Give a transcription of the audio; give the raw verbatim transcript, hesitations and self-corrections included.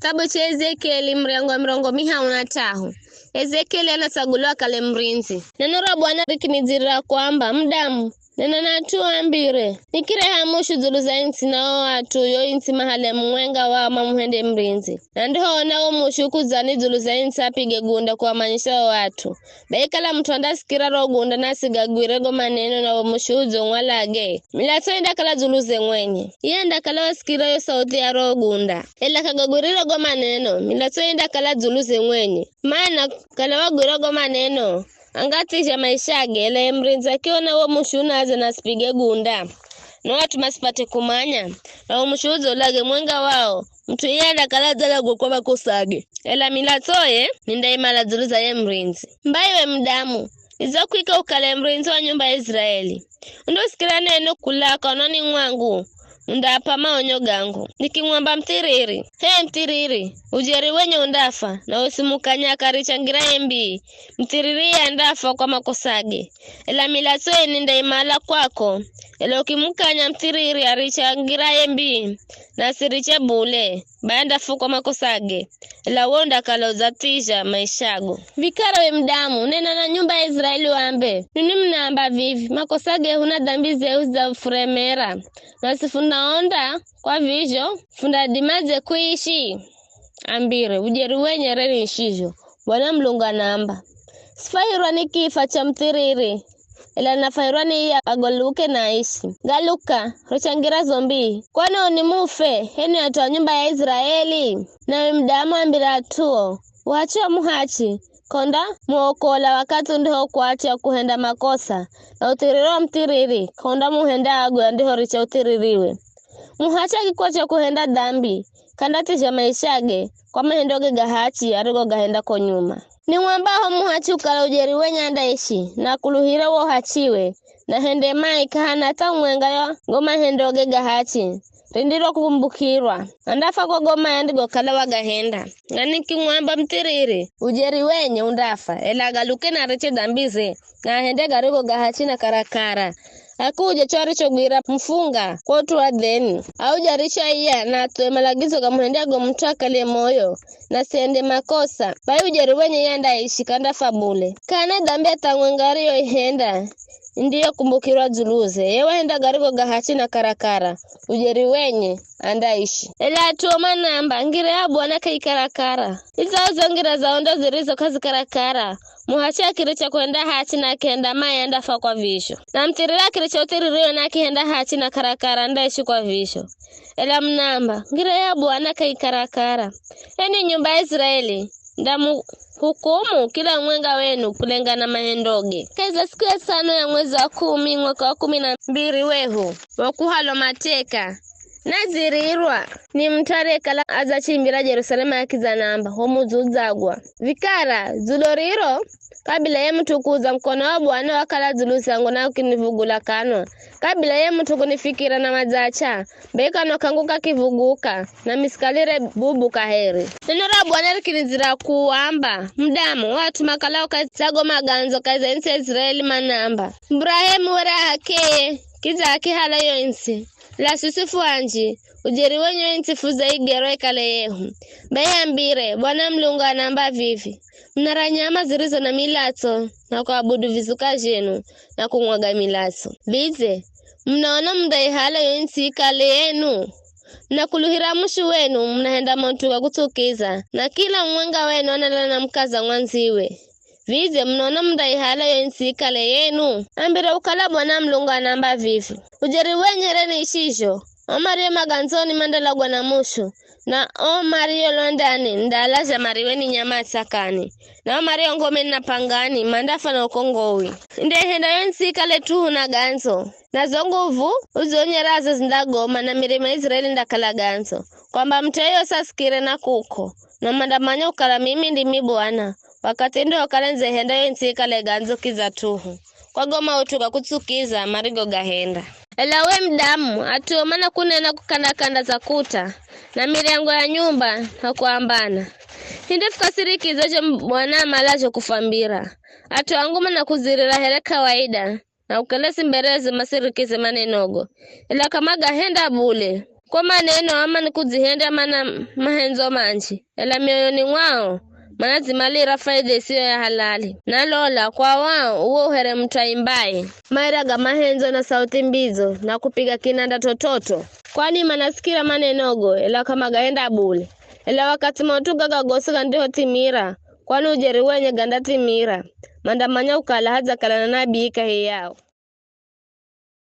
Kitabu cha Ezekieli, muryango wa mirongo mihahu na tahu. Ezekieli anatsaguliwa akale murindzi. Neno ra Bwana rikinidzirira kwamba, mudamu, nena na at'u uambire, nikireha mushu dzulu za ntsi, na o at'u yo ntsi mahale mumwenga wao mamuhende murindzi. Na ndihoona wo mushu ukudzani dzulu za ntsi apige gunda kuamanyisa o at'u. Bai kala mut'u andasikira ro gunda na asigagwire go maneno na wo mushu udzo ng'walage, milatso indakala dzuluze mwenye. Iye andakala wasikira yo sauthi ya ro gunda, ela k'agagwirire go maneno, milatso indakala dzuluze mwenye. Mana kala wagwira go maneno, angathizha maishage, ela ye murindzi akiona wo mushu unadza na asipige gunda. No at'u masipate kumanya, na wo mushu udzo ulage mwenga wao, mut'u iye andakala adzalagwa kwa makosage. Ela milatsoye nindaimala dzulu za ye murindzi. Mbai we mudamu, idzo kwika ukale murindzi wa nyumba ya Israeli. Undosikira neno kula kononi mwangu, undaapa maonyo gangu. Nikimwamba muthiriri, h'e muthiriri, ujeri wenye undafa, na usimukanya akarichangira ye mbii, muthiriri iye andafa kwa makosage. Ela milatsoye nindaimala kwako, ela ukimukanya muthiriri arichangira ye mbii, na asiriche bule, bai andafa kwa makosage, ela we undakala udzathizha maishago. Vikara we mudamu, nena na nyumba ya Israeli wambe, nini munaamba vivi, makosa gehu na dhambi zehu zidzafuremera, nasi funaonda kwa vizho fundadimadze kuishi? Ambire, ujeri wenye re niishizho, Bwana Mulungu anaamba, sifwahirwa ni kifa cha muthiriri, ela nafwahirwa ni iye agaluke na aishi. Galuka, rochangira zo mbii, kwani uni mufe, h'enwi at'u a nyumba ya Israeli? Nawe mudamu ambira at'uo, uhachi wa muhachi, k'onda muokola wakathi undiho kwacha kuhenda makosa, na uthiriri wa muthiriri, k'onda muhenda agwe andihoricha uthiririwe. Muhachi akikwacha kuhenda dhambi, k'andathizha maishage kwa mahendoge ga hachi arigogahenda ko nyuma. Nimwambaho muhachi ukala ujeri wenye andaishi, na akuluhire wo uhachiwe, na hende mai k'ahana hata umwenga yo go mahendoge ga hachi, rindiro kumbukirwa. Andafa kwa go mai andigokala wagahenda. Na nikimwamba muthiriri, ujeri wenye undafa, ela agaluke na areche dhambize, na ahende garigo ga hachi na karakara. Akuje cho arichogwira mufunga kwa ut'u wa dheni, au jarichaiya na athuwe malagizo gamuhendyago mut'u akale moyo, na sihende makosa, bai ujeri wenye iye andaishi, k'andafa bule. K'ana dhambi hata mwenga ariyoihenda, ndiyo kumbukirwa dzuluze. Ye wahenda garigo ga hachi na karakara, ujeri wenye andaishi. Ela at'uo manaamba, ngira ya Bwana k'aikarakara. Izo zo ngira za ondo zirizo k'azikarakara, muhachi akiricha kuhenda hachi na akihenda mai andafa kwa vizho. Na muthiriri akiricha uthiririwe na akihenda hachi na karakara andaishi kwa vizho. Ela munaamba, ngira ya Bwana k'aikarakara. Enwi nyumba ya Israeli, ndamuhukumu kila mumwenga wenu kulengana mahendoge. Kahi za siku ya tsano ya mwezi wa kumi, mwaka wa kumi na mbiri wehu wa kuhalwa mateka, nadzirirwa ni mut'u ariyekala adzachimbira Jerusalema akidza namba, wo mudzi udzagwa. Vikara, dzulo riro, kabila ye mut'u kudza, mukono wa Bwana wakala dzulu zangu na ukinivugula kanwa. Kabila ye mut'u kunifikira na madzacha, be kanwa kangu kakivuguka, na misikalire bubu kaheri. Neno ra Bwana rikinidzira kuamba, mudamu, o at'u makalao kahi za go magandzo kahi za ntsi ya Israeli manaamba, Burahemu were ahakeye, kidza akihala yo ntsi. La siswi fu anji, ujeri wenye yo ntsi fuze igero ikale yehu. Be yambire, Bwana Mulungu anaamba vivi, munara nyama zirizo na milatso, na kuabudu vizuka zhenu, na kumwaga milatso. Vidze, munaona mundaihala yo ntsi ikale yenu? Munakuluhira mushu wenu, munahenda maut'u ga kutsukiza, na kila mumwenga wenu analala na mukaza mwandziwe. Vidze munaona mundaihala yo ntsi ikale yenu? Ambire ukala Bwana Mulungu anaamba vivi, ujeri wenye re niishizho, o mario magandzoni mandalagwa na mushu, na o mario lwandani ndaalazha mariwe ni nyama ya tsakani, na o mario ngomeni na pangani mandafa na ukongowi. Ndaihenda yo ntsi ikale tuhu na gandzo, na zo nguvu udzonyerazo zindagoma, na mirima Israeli ndakala gandzo, kwamba mut'u yeyosi asikire na kuko, na mandamanya ukala mimi ndimi Bwana, wakathi ndihokala nidzehenda yo ntsi ikale gandzo kidza tuhu, kwa go maut'u ga kutsukiza marigogahenda. Ela we mudamu, at'uo manakunena kukanda-kanda za kuta, na miryango ya nyumba, na kuambana, hinde fukasirikize zho Bwana amalazho kufwambira. At'u angu manakudzirira here kawaida, na ukelesi mbereze masirikize manenogo, ela k'amagahenda bule. Kwa maneno ama ni kudzihenda mana mahendzo manji, ela mioyoni mwao manadzimalira faidha isiyo ya halali. Na lola, kwa wao uwo uhere mut'u aimbaye. Maira ga mahendzo na sauti mbidzo na kupiga kinanda tototo. Kwani manasikira manenogo, ela k'amagahenda bule. Ela wakathi maut'u gaga gosi gandihothimira, kwani ujeri wenye gandathimira, mandamanya kukala hadzakala na nabii kahiyao.